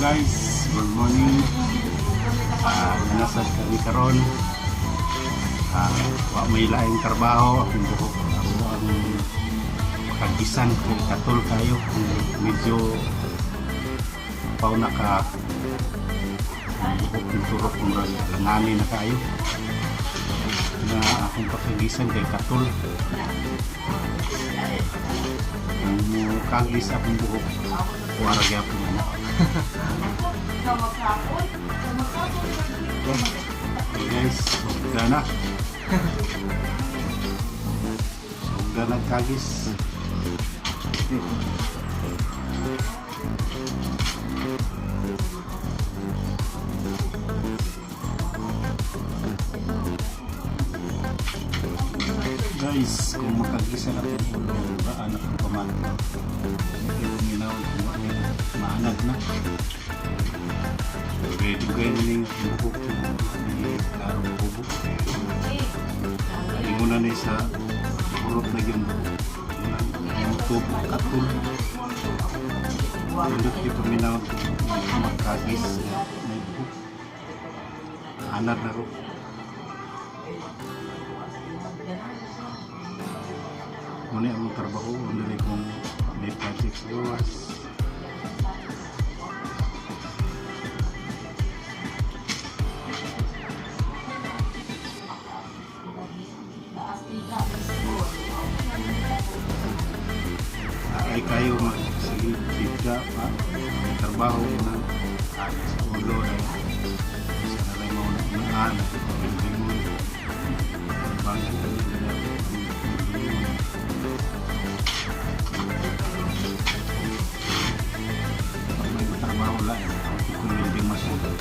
Guys, good morning. Nasa kami karon. Wa may laing trabaho, akong buhok ako ang kagisan kay katol kayo kung medyo paw na ka ang buhok ng turok kung langani na kayo na akong pakagisan kay katol ang kagis akong buhok wara gyapon na. Okay guys, sugda na. Sugda na kagis. Guys, kung makagisa na kong ulo, baan akong pamato. Kaya minaw, kung ano, maanad na. Okay, dugay na ning buhok ni klarong bubo. Ingon na ni sa urot na yung yung tubo katul. Indot di paminaw makagis na may buhok. Anad na ro. Muna ang trabaho, dili kung may project sa gawas. Ay kayo magsige bigla pa may trabaho na ay sa ulo ay sa nalay mo na bingon bago na bingon. Pag may trabaho lang kung hindi masunod.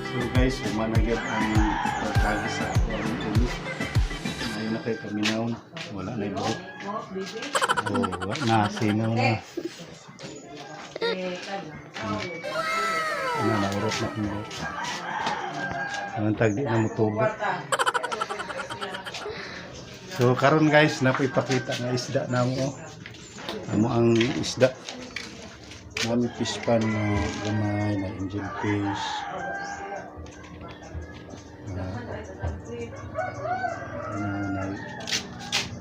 So guys, humanagip ang pagkagi sa ako ang ulo. Ngayon na kay paminawon. Wala na yung buhok. Oh, wala na. Sinaw na. Ano, naurot na akong buhok. Ang tagdi na mutubo. So karon guys, napipakita nga isda na mo. Amo ang isda. Nami fish pan na gamay na angel fish. Na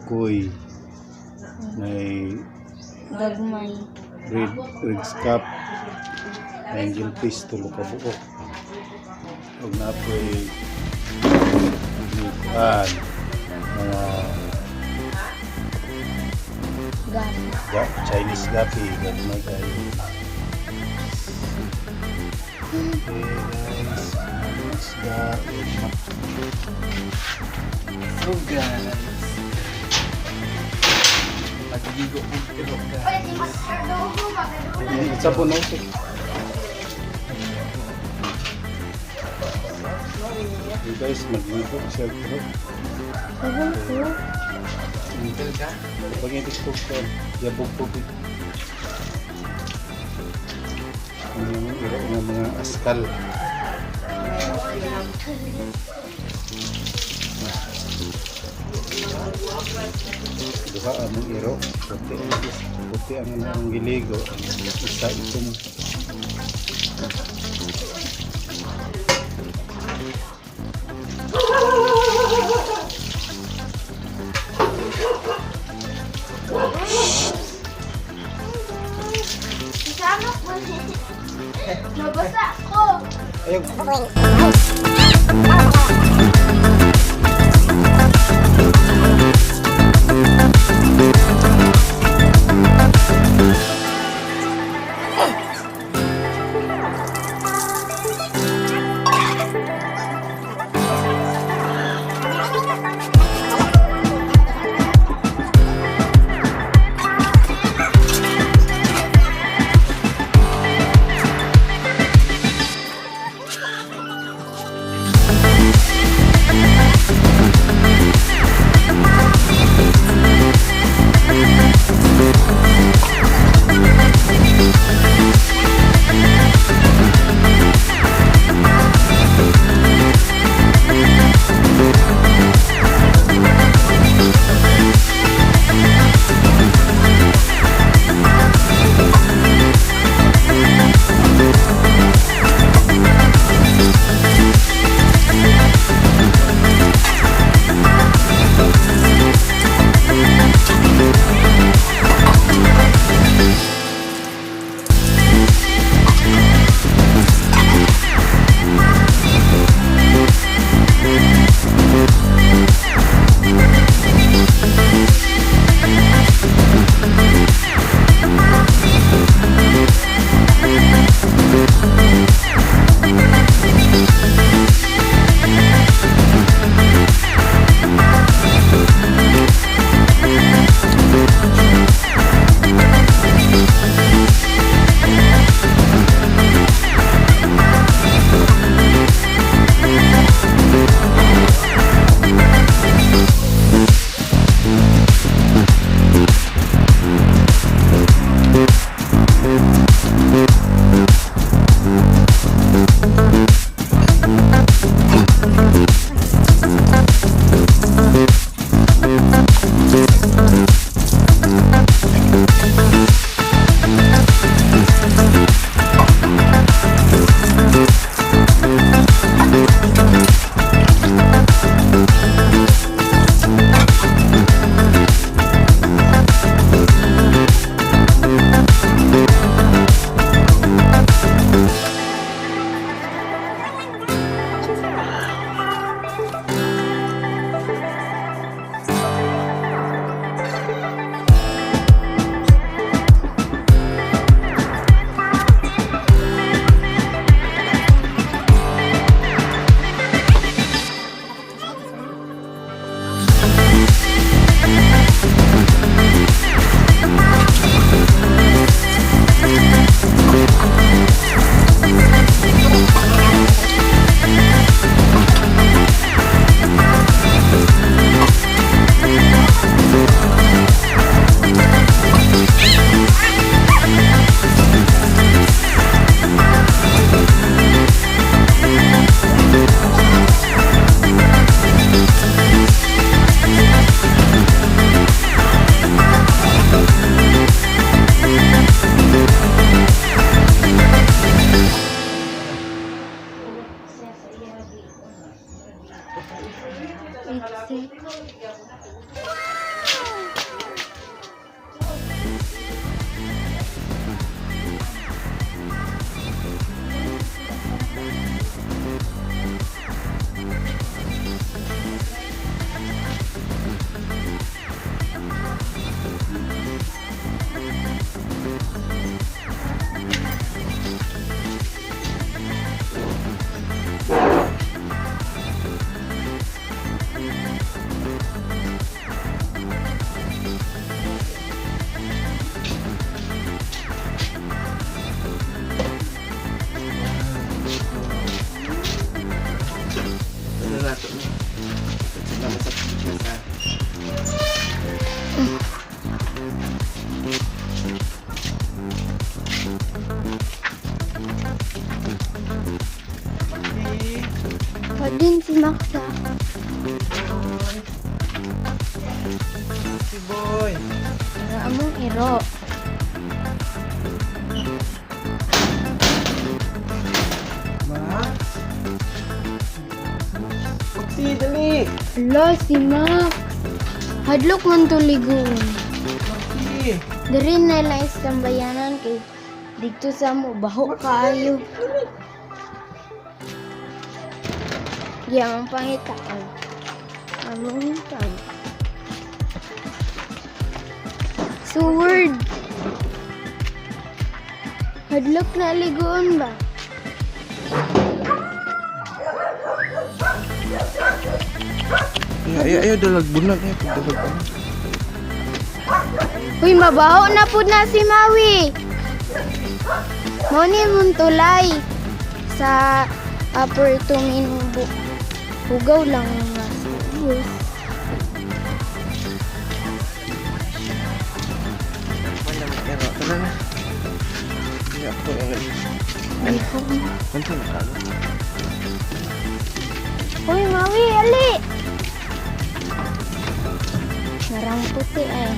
koi, na Gagmay. Red scap, angel fish, tulo ka buok. Ug napoy kuan mga Gabi. Chinese gapi, gagmay kayo. Okay guys, mga isda. So guys, Nagligo ko iro, guys. Sabon na ito. Hey guys, magligo siya pero Sabon ko. Talaga? Pag ko ko, yabog tubig. Ano yung iro nga mga askal. Duha among iro, puti ang ano ang giligo, isa itom. Kasama ko. Nabasa ko. Ayaw. Maxi, dali! Ala, si Max. Hadlok man to ligoon. Maxi! Diri na lang istambayanan kay dito sa mo baho kaayo. Di ang pangitaan. Among tan. Sword. Hadlok na ligoon ba? Ay, ay, ay, dalag bunag. Ay, dalag bunag. Uy, mabaho na pud na si Maui. Mo ni mong tulay sa Upper Tuminubo. Hugaw lang nga sa ubos. Wala mo, pero tara na. Hindi ako yung Ay, ko. Konti na kalo. Uy, Maui, ali! Narang puti ay.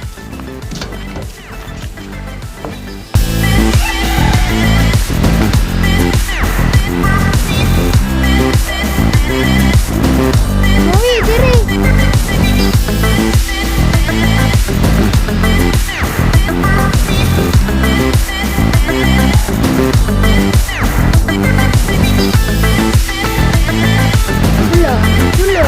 Maui, diri! Hula, hula.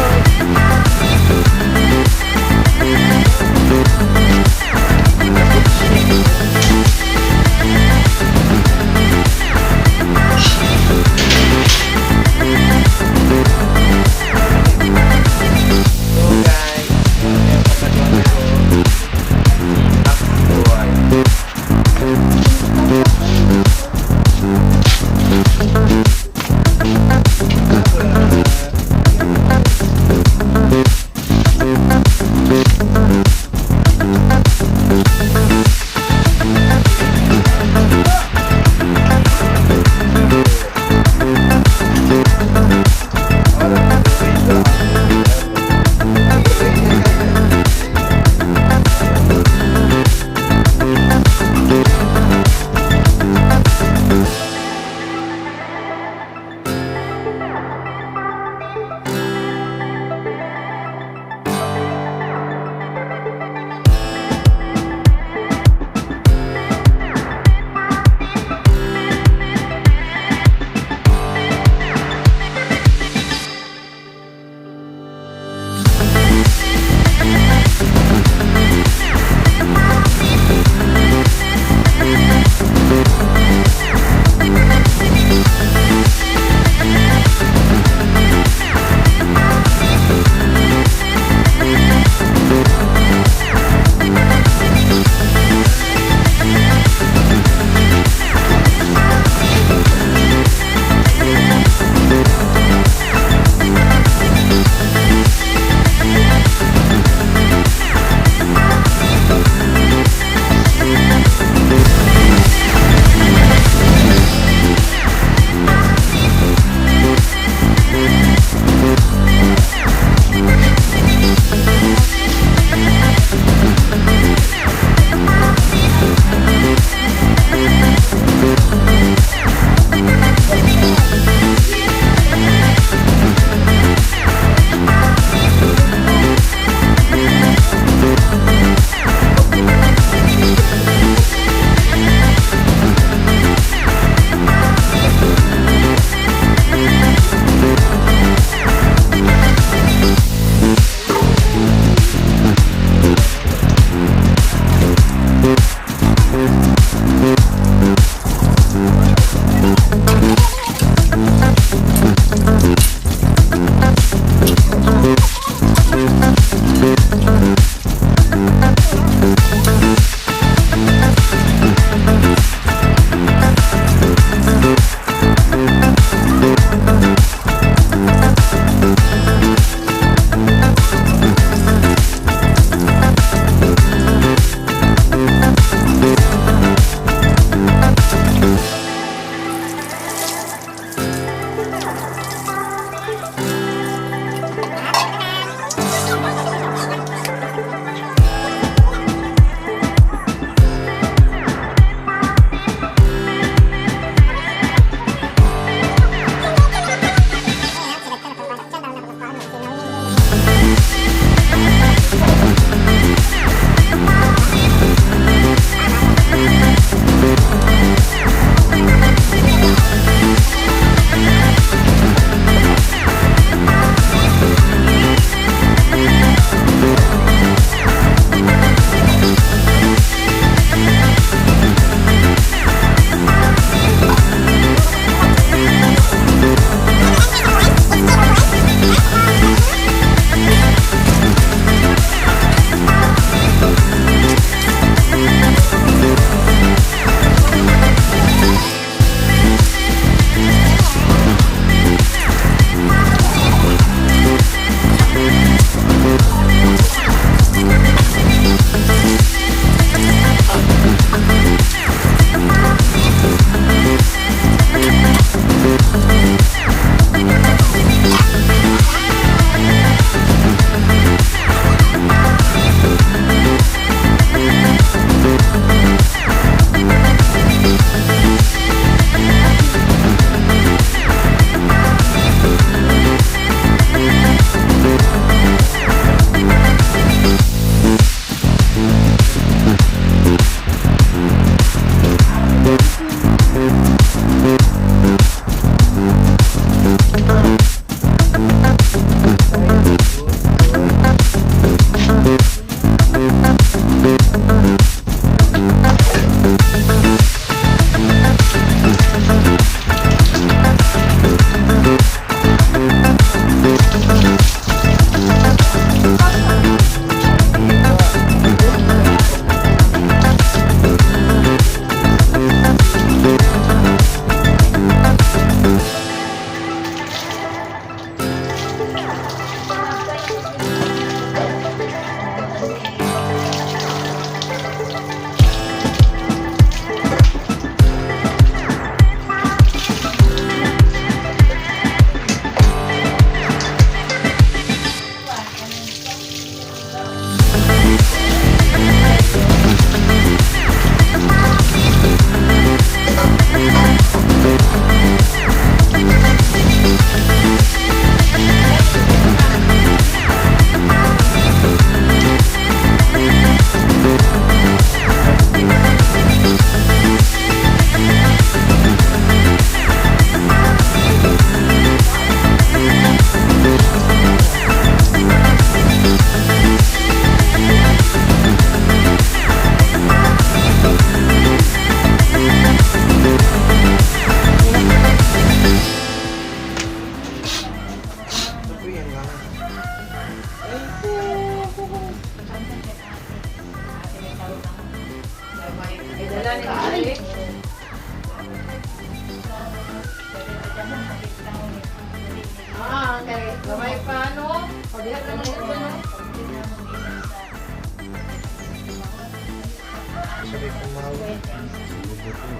Lubot ko.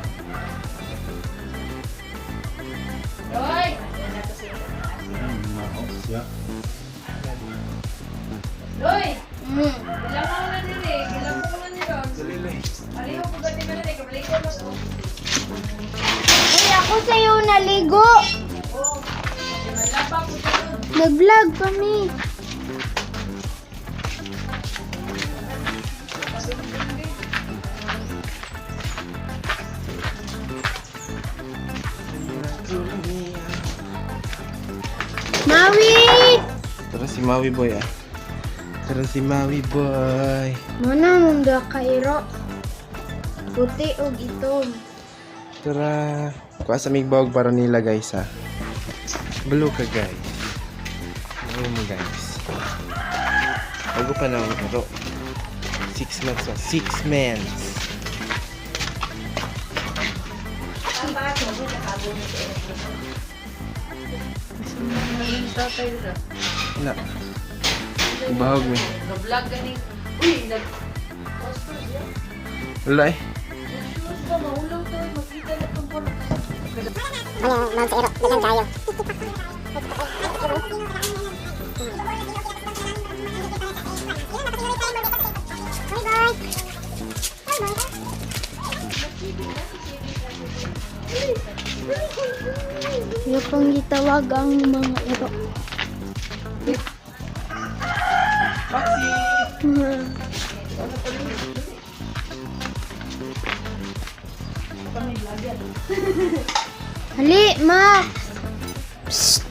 Hoy! Maok siya. Loy! Mm. Ilang mo na dili, ilang mo na ni Ron. Pareho ko gani man ni kabalik ko mas oh. Uy, ako sa'yo naligo. Oh. Di man lapa ko sa ron. Nag-vlog kami. Maui! Tara si Maui boy ah. Tara si Maui boy. Muna mong duha ka iro. Puti og itom. Tara. Kuha sa migbawag para nila guys ha. Balo ka guys. Balo mo guys. Bago pa na ang ito. 6 months pa. 6 months. Na. Ibahog mo. Nag-vlog gani. Uy, nag poster siya. Wala eh. Shoes ba mahulaw to, makita na tong pork. Yung pang gitawag ang mga iro. Maxi! Hali, Max! Psst!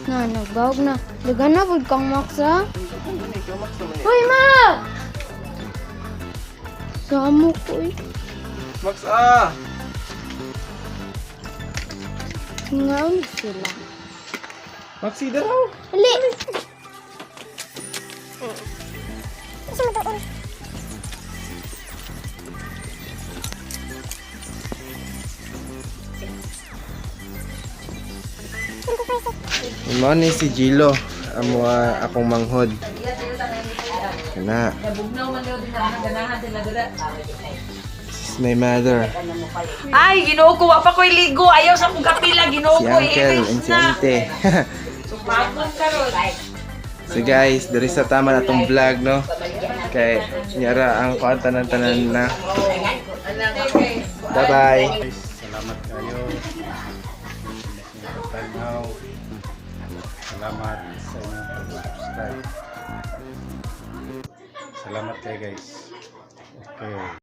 Na, nagbawag na. Dagan na, pud kang Max, ha? Hoy, Max! Samo ko, eh. Max ah! Ngaon sila. Maxi daraw! Hali! Mao ni si Gilo, amo ah, akong manghod. Kana, Nabugnaw man daw din na ganahan sila dira. this is my mother, Ay, Ginoo ko wa pa ko'y ligo. Ayaw sa kong kapila, Ginoo si ko. uncle and si ante. Supagod karon. So guys, diri sa tama na tong vlog no. Kay nyara ang kuan tanan-tanan na. Bye-bye. Guys, salamat kayo. Pagtanaw. Salamat sa inyong pag-subscribe. Salamat kayo guys. Okay.